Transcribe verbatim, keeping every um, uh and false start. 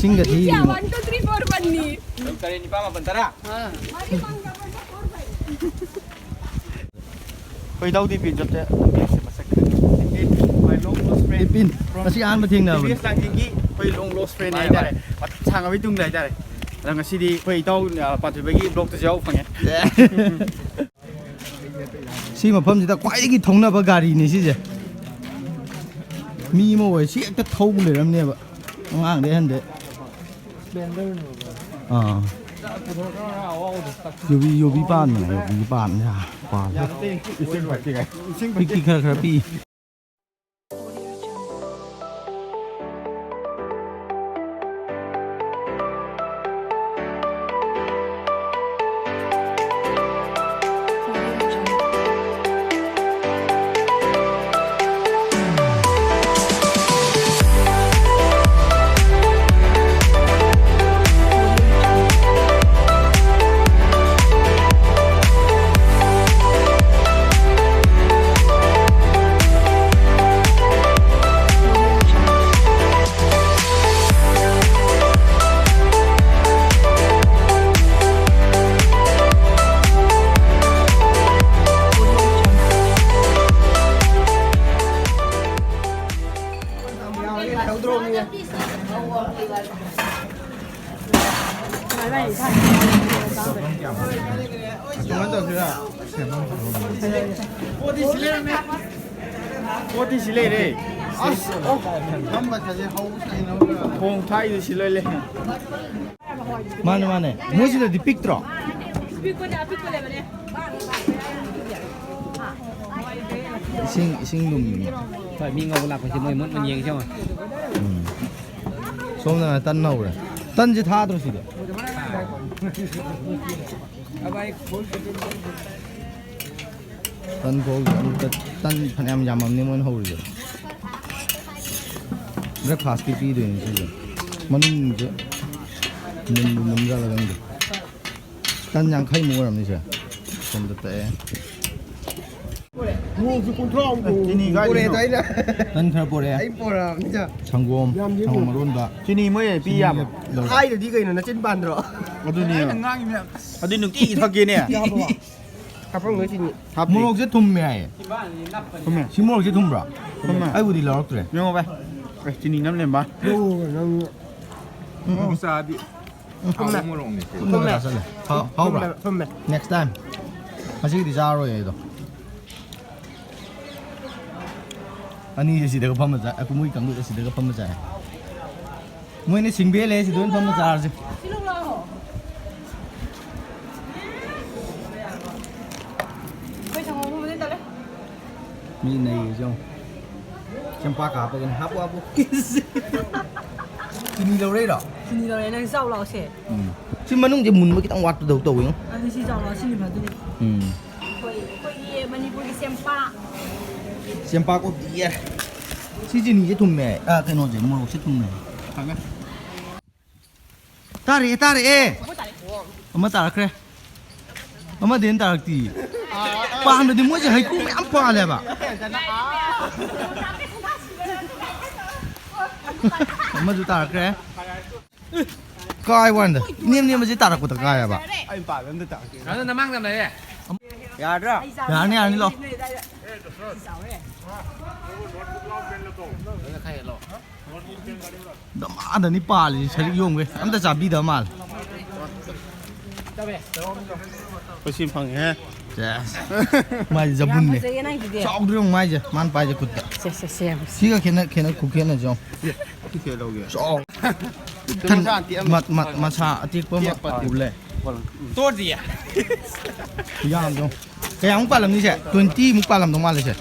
ꯆꯤꯡꯒ ꯊꯤꯔꯤꯕ꯫ One, two, three, four ꯕꯟꯅꯤ꯫ ꯇꯔꯨꯛ, ꯇꯔꯦꯠ, ꯅꯤꯄꯥꯜ, ꯃꯥꯄꯜ, ꯇꯔꯥ꯫ ꯑꯥ꯫ ꯑꯩꯈꯣꯏ ꯏꯇꯥꯎꯗꯤ ꯄꯤꯟ ꯆꯠꯇꯦ꯫ ꯕꯦꯒꯁꯦ ꯃꯁꯛ ꯈꯪꯉꯦ꯫ My long lost friend pin, from ꯉꯁꯤ ꯑꯍꯥꯟꯕ ꯊꯦꯡꯅꯕꯅꯤ꯫ ꯕꯤ ꯕꯤ ꯑꯦꯁ ꯂꯥꯡꯖꯤꯡꯒꯤ ꯑꯩꯈꯣꯏ long lost friend ꯃꯥꯅꯦ, ꯍꯥꯏꯇꯥꯔꯦ꯫ ꯃꯥꯅꯦ꯫ ꯃꯇꯝ ꯁꯥꯡꯉꯕꯒꯤ ꯇꯨꯡꯗ ꯍꯥꯏꯇꯥꯔꯦ꯫ ꯑꯗꯣ ꯉꯁꯤꯗꯤ ꯑꯩꯈꯣꯏ ꯏꯇꯥꯎ, ꯑ, ꯄꯥꯟꯊꯣꯏꯕꯒꯤ vlogꯇꯁꯨ ꯌꯥꯎꯕ ꯐꯪꯉꯦ꯫ ꯁꯤ ꯃꯐꯝꯁꯤꯗ ꯈ꯭ꯋꯥꯏꯗꯒꯤ ꯊꯧꯅꯕ ꯒꯥꯔꯤꯅꯤ ꯁꯤꯁꯦ꯫ ꯃꯤ ꯑꯃ ꯑꯣꯏ ꯁꯤ ꯍꯦꯛꯇ ꯊꯧꯕ ꯂꯩꯔꯝꯅꯦꯕ꯫ ꯑꯉꯥꯡꯗꯩ ꯑꯍꯟꯗꯩ꯫ ꯑꯥ꯫ ꯌꯨꯕꯤ, ꯌꯨꯕꯤ ꯄꯥꯟꯕꯅꯦ, ꯌꯨꯕꯤ ꯄꯥꯟ-, ꯄꯥꯜꯂꯦ꯫ ꯄꯤꯛꯇꯤ ꯈꯔ ꯈꯔ ꯄꯤꯛꯏ꯫ ꯄꯣꯠꯇꯤ ꯁꯤ ꯂꯩꯔꯝꯃꯦ꯫ ꯄꯣꯠꯇꯤ ꯁꯤ ꯂꯩꯔꯦ꯫ ꯑꯁ, ꯑꯣ꯫ ꯊꯣꯡ ꯊꯥꯛꯏꯗꯨ ꯁꯤ ꯂꯣꯏ ꯂꯩ꯫ ꯃꯥꯅꯦ, ꯃꯥꯅꯦ꯫ ꯃꯣꯏꯁꯤꯗꯗꯤ ꯄꯤꯛꯇ꯭ꯔꯣ? ꯄꯤꯛꯄꯅꯦ, ꯑꯄꯤꯛꯄ ꯂꯩꯕꯅꯦ꯫ ꯏꯁꯤꯡ, ꯏꯁꯤꯡ ꯂꯨꯝꯃꯤ꯫ ꯍꯣꯏ, ꯃꯤ ꯉꯧꯕ ꯂꯥꯛꯄꯁꯦ ꯃꯣꯏ ꯃꯨꯠ ꯃꯨꯟ ꯌꯦꯡꯁꯦ ꯌꯦꯡꯉꯣ꯫ ꯎꯝ꯫ ꯁꯣꯝꯗꯅ ꯇꯟ ꯍꯧꯔꯦ꯫ ꯇꯟꯁꯦ ꯊꯥꯗ꯭ꯔꯣ ꯁꯤꯗ? ꯇꯟ ꯈꯣꯛꯑꯒ ꯑꯃꯨꯛꯇ ꯇꯟ ꯐꯅꯌꯥꯝ ꯌꯥꯝꯃꯝꯅꯤ ꯃꯣꯏꯅ ꯍꯧꯔꯤꯁꯦ꯫ Breakfastꯀꯤ ꯄꯤꯗꯣꯏꯅꯤ ꯁꯤꯁꯦ꯫ ꯃꯅꯨꯡꯁꯦ ꯃꯨꯟꯕꯨ ꯃꯨꯟꯖꯥꯠꯂ ꯈꯪꯗꯦ꯫ ꯇꯟ ꯌꯥꯡꯈꯩꯃꯨꯛ ꯑꯣꯏꯔꯝꯅꯤ ꯁꯦ꯫ ꯁꯣꯝꯗ ꯇꯛꯑꯦ꯫ ꯃꯣꯔꯣꯛꯁꯨ ꯀꯨꯟꯊ꯭ꯔꯥ ꯑꯃꯨꯛ ꯆꯤꯅꯤ ꯀꯥꯏꯗꯩꯅꯣ? ꯄꯨꯔꯛꯑꯦꯗ ꯑꯩꯅ꯫ ꯇꯟ ꯈꯔ ꯄꯨꯔꯛꯑꯦ꯫ ꯑꯩ ꯄꯨꯔꯛꯑꯕꯅꯤꯅ꯫ ꯁꯪꯒꯣꯝ, ꯌꯥꯝꯗꯤ ꯁꯪꯒꯣꯝ ꯄꯨꯔꯛꯑꯦ꯫ ꯑꯔꯣꯟꯕ꯫ ꯆꯤꯅꯤ ꯃꯣꯏ ꯄꯤ ꯌꯥꯕ? ꯆꯤꯅꯤ ꯂꯧꯔꯦ꯫ ꯍꯥꯏꯗꯗꯤ ꯀꯩꯅꯣ, ꯅꯆꯤꯟ ꯄꯥꯟꯗ꯭ꯔꯣ? ꯑꯗꯨꯅꯦ꯫ ꯑꯩꯅ ꯉꯥꯡꯉꯤ ꯃꯌꯥꯝ꯫ ꯑꯗꯨ ꯅꯨꯡꯇꯤꯒꯤ ꯊꯛꯀꯦꯅꯦ꯫ ꯌꯥꯕ꯭ꯔꯣ? ꯍꯥꯄꯝꯒꯅꯤ ꯆꯤꯅꯤ꯫ ꯍꯥꯞꯇꯦ꯫ ꯃꯣꯔꯣꯛꯁꯦ ꯊꯨꯝꯃꯦ ꯍꯥꯏꯌꯦ꯫ ꯊꯨꯝꯃꯦ꯫ ꯁꯤ ꯃꯣꯔꯣꯛꯁꯦ ꯊꯨꯝꯕ꯭ꯔꯣ? ꯊꯨꯝꯃꯦ꯫ ꯑꯩꯕꯨꯗꯤ ꯂꯧꯔꯛꯇ꯭ꯔꯦ꯫ ꯌꯦꯡꯉꯣ ꯚꯥꯏ꯫ ꯑꯦ, ꯆꯤꯅꯤ ꯅꯝ ꯂꯩꯔꯝꯕ꯫ ꯂꯧꯔꯒ ꯅꯪ ꯎꯝ, ꯎꯝ꯫ ꯆꯥꯗꯤ꯫ ꯊꯨꯝꯃꯦ꯫ ꯍꯥꯎꯕ ꯃꯣꯔꯣꯛꯅꯤ ꯁꯤ꯫ ꯊꯨꯝꯃꯦ꯫ ꯊꯨꯝꯃꯦ ꯆꯥꯁꯜꯂꯦ꯫ ꯍꯥꯎ-, ꯍꯥꯎꯕ꯭ꯔꯥ? ꯊꯨꯝꯃꯦ, ꯊꯨꯝꯃꯦ꯫ Next time꯫ ꯉꯁꯤꯒꯤꯗꯤ ꯆꯥꯔꯔꯣꯏ ꯑꯩꯗꯣ꯫ ꯑꯅꯤꯁꯦ ꯁꯤꯗꯒ ꯐꯝꯃ ꯆꯥ-, ꯑ, ꯃꯣꯏ ꯀꯥꯡꯕꯨꯁꯦ ꯁꯤꯗꯒ ꯐꯝꯃ ꯆꯥꯏ꯫ ꯃꯣꯏꯅ ꯁꯤꯡꯕꯦꯜꯂꯦ ꯁꯤꯗ ꯑꯣꯏꯅ ꯐꯝꯃ ꯆꯥꯔꯁꯦ꯫ ꯑꯩꯈꯣꯏ ꯁꯪꯒꯣꯝ ꯑꯃꯗꯤ ꯇꯜꯂꯦ꯫ ꯃꯤ ꯅꯩꯔꯤꯁꯦ ꯌꯦꯡꯉꯣ꯫ ꯆꯦꯡꯄꯥꯛꯀ ꯍꯥꯞꯄꯒꯅꯤ꯫ ꯍꯥꯞꯄꯨ, ꯍꯥꯞꯄꯨ꯫ ꯆꯤꯅꯤ ꯂꯧꯔꯛꯏꯔꯣ? ꯆꯤꯅꯤ ꯂꯧꯔꯦ, ꯅꯪ ꯆꯥꯎ ꯂꯥꯛꯑꯣꯁꯦ꯫ ꯎꯝ꯫ ꯁꯤ ꯃꯅꯨꯡꯁꯦ ꯃꯨꯟꯕ ꯈꯤꯇꯪ ꯋꯥꯠꯄꯗꯧ ꯇꯧꯋꯤꯉꯣ꯫ ꯑꯗꯨ ꯁꯤ ꯆꯥꯎ ꯂꯥꯛꯑꯣ, ꯁꯤꯅꯤ ꯐꯗꯣꯏꯅꯦ꯫ ꯎꯝ꯫ ꯑꯩꯈꯣꯏ, ꯑꯩꯈꯣꯏꯒꯤ ꯃꯅꯤꯄꯨꯔꯒꯤ ꯆꯦꯡꯄꯥꯛ꯫ ꯆꯦꯡꯄꯥꯛ ꯑꯣꯏꯗꯤꯌꯦ꯫ ꯁꯤ ꯆꯤꯅꯤꯁꯦ ꯊꯨꯝꯃꯦ꯫ ꯑ, ꯀꯩꯅꯣꯁꯦ, ꯃꯣꯔꯣꯛꯁꯦ ꯊꯨꯝꯃꯦ꯫ ꯐꯪꯉꯦ꯫ ꯇꯥꯔꯛꯑꯦ, ꯇꯥꯔꯛꯑꯦ꯫ ꯑꯃ ꯇꯥꯔꯛꯈ꯭ꯔꯦ꯫ ꯑꯃꯗꯤ ꯍꯦꯟꯅ ꯇꯥꯔꯛꯇꯤ꯫ ꯄꯥꯟꯕꯗꯤ ꯃꯣꯏꯁꯦ ꯍꯩꯀ꯭ꯔꯨ ꯃꯌꯥꯝ ꯄꯥꯜꯂꯦꯕ꯫ ꯑꯃꯁꯨ ꯇꯥꯔꯛꯈ꯭ꯔꯦ꯫ ꯀꯥꯏ ꯋꯥꯟꯗ ꯏꯅꯦꯝ ꯅꯦꯝꯕꯁꯤ ꯇꯥꯔꯛꯄꯗ ꯀꯥꯏꯑꯕ꯫ ꯑꯗꯨ ꯅꯃꯥꯡꯗ ꯂꯩꯌꯦ꯫ ꯌꯥꯗ꯭ꯔꯥ? ꯌꯥꯔꯅꯤ, ꯌꯥꯔꯅꯤ, ꯂꯥꯛꯑꯣ꯫ ꯗꯃꯥꯗꯅꯤ ꯄꯥꯜꯂꯤꯁꯤ ꯁꯔꯤꯛ ꯌꯣꯝꯒꯩ꯫ ꯑꯝꯇ ꯆꯥꯕꯤꯗꯕ ꯃꯥꯜꯂꯦ꯫ ꯑꯩꯈꯣꯏ ꯁꯤ ꯐꯪꯉꯦꯍꯦ꯫ ꯁꯦꯁ꯫ ꯃꯥꯏꯁꯦ ꯖꯕꯨꯟꯅꯦ꯫ ꯐꯖꯩꯌꯦ ꯅꯪꯒꯤꯗꯤ꯫ ꯆꯥꯎꯗ꯭ꯔꯣ ꯌꯦꯡꯉꯨ ꯃꯥꯏꯁꯦ꯫ ꯃꯥꯅ ꯄꯥꯏꯁꯦ ꯈꯨꯠꯇ꯫ ꯁꯦ, ꯁꯦ, ꯁꯦ, ꯌꯥꯝ ꯁꯤꯒ ꯈꯦꯠꯅ-, ꯈꯦꯠꯅ-, ꯈꯨꯈꯦꯠꯅꯁꯦ ꯌꯦꯡꯉꯨ꯫ ꯆꯥꯎ꯫ ꯃꯁꯥ ꯑꯇꯦꯛꯄ ꯑꯃ꯫ ꯃ-, ꯃ-, ꯃꯁꯥ ꯑꯇꯦꯛꯄ ꯑꯃ ꯇꯦꯛꯄ꯫ ꯎ ꯂꯩ꯫ ꯇꯣꯔꯗꯤꯌꯦ꯫ ꯌꯥꯝꯗꯣ꯫ ꯀꯌꯥꯃꯨꯛ ꯄꯥꯜꯂꯝꯅꯤ ꯁꯦ? Twenty ꯃꯨꯛ ꯄꯥꯜꯂꯝꯗꯧ ꯃꯥꯜꯂꯦ ꯁꯦ꯫